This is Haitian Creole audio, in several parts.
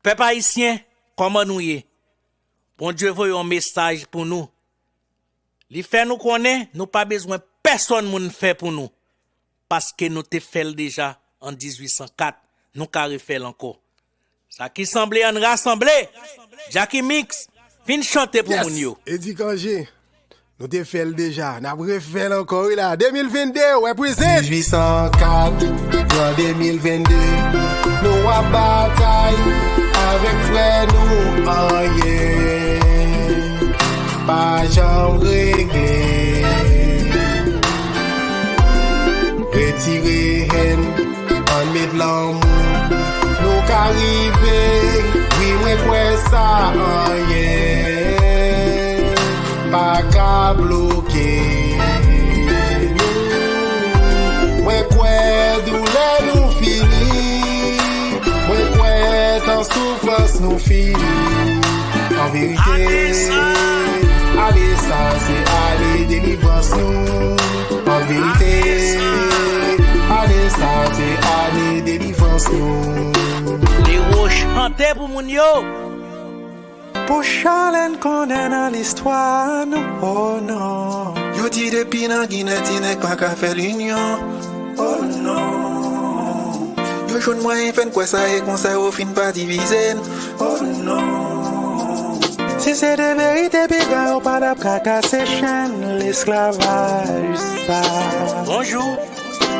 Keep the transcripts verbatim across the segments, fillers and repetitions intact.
Pèp ayisyen, kòman nou ye? Bondye voye yon mesaj pou nou. Li fè nou konnen nou pa bezwen pèsonn moun fè pou nou. Paske nou te fè l deja an dizuit san kat, nou ka refè l ankò. Sa ki sanble, ann rasanble. Jacky Mix, vin chante pou moun yo. Eddy Cangé, nou te fè l deja, n ap refè l ankò wi la. De mil vennde, represent. Dizuit san kat, pran de mil vennde, nou ap batay avèk frè nou, anyen pa janm regle. Retire hèn, ann met lanmou. Nou ka rive, wi, mwen kwè sa, anyen pa ka bloke nou. Mwen kwè doulè nou fini. Mwen kwè tan soufrans nou fini. An verite, ane sa se ane delivrans nou. An verite, ane sa se ane delivrans nou. Lewo chante pou moun yo. Pou Charlène konnen nan listwa nou, oh non. Yo di depi nan Ginen ti nèg pa ka fè linyon, oh non. Yo jwenn mwayen fè n kwè sa e konsa yo fin pa divize n, oh non. Si se de verite piga yo pa t ap ka kase chenn lesklavaj sa. Bonjou.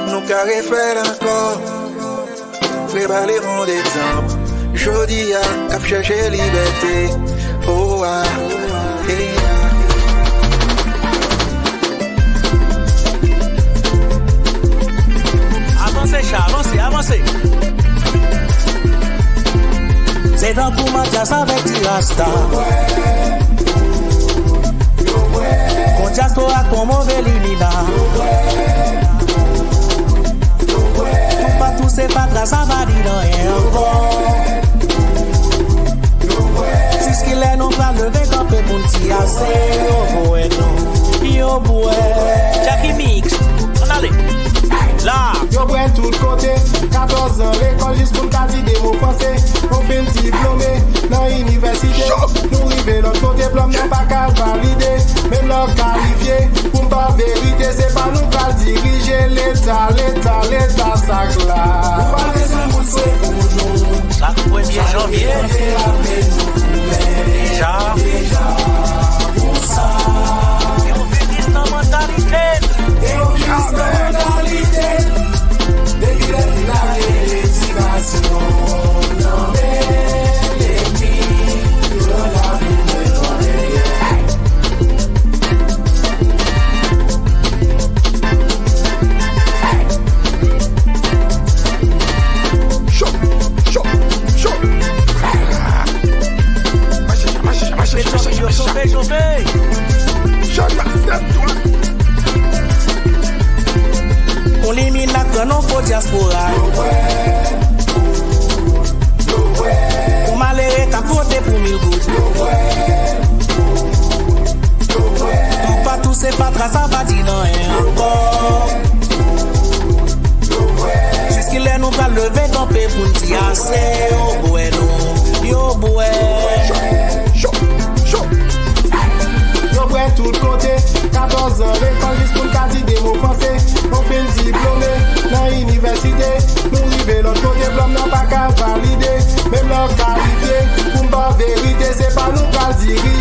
Nou ka refè l ankò. Vle ba lemonn egzanp jodi a k ap chèche libète. Oh, ah, hey, ah. Avanse, cha, avanse, avanse. Se tankou Mathias avèk Ti Rasta. Kon dyaspora k pran move limina. Toupatou se fatra, sa pa di n anyen ankò. Jiskilè nou pral leve kanpe pou n di ase, yo bwè non, yo bwè. Jacky Mix, ann ale. La. Yo bwè tout kote, katòz an lekòl jis pou n ka di de mo franse. Nou fin diplome nan inivèsite. Nou rive lòt kote, plòm nan pa ka valide. Menm lè w kalifye pou n ba w verite, se pa nou k pral dirije Leta, Leta, Leta, sa k la. Nou pa bezwen moun swe pou nou. Sa k premye janvye. Deja. Yo vin nan mantalite. Yo vin nan mantalite. Depi lè fin ane edikasyon nan men lènmi, yo la vin mwen tande. Cho, cho, cho. Mache, mache, mache, mache, mache, mache. Chofe, chofe, chofe. Cho, mache, mache. On limin ak gran non fo dyaspora. On malere k ap vote pou mil goud. Toupatou se fatra, sa pa di n anyen ankò. Jiskilè nou pral leve kanpe pou n di ase, yo bwè non, yo bwè. Yo bwè tout kote, katòz an lekòl jis pou n ka di de mo franse. Nou fin diplome nan inivèsite, nou rive lòt kote, plòm nan pa ka valide. Menm lè w kalifye pou n ba w verite, se pa nou k pral dirije.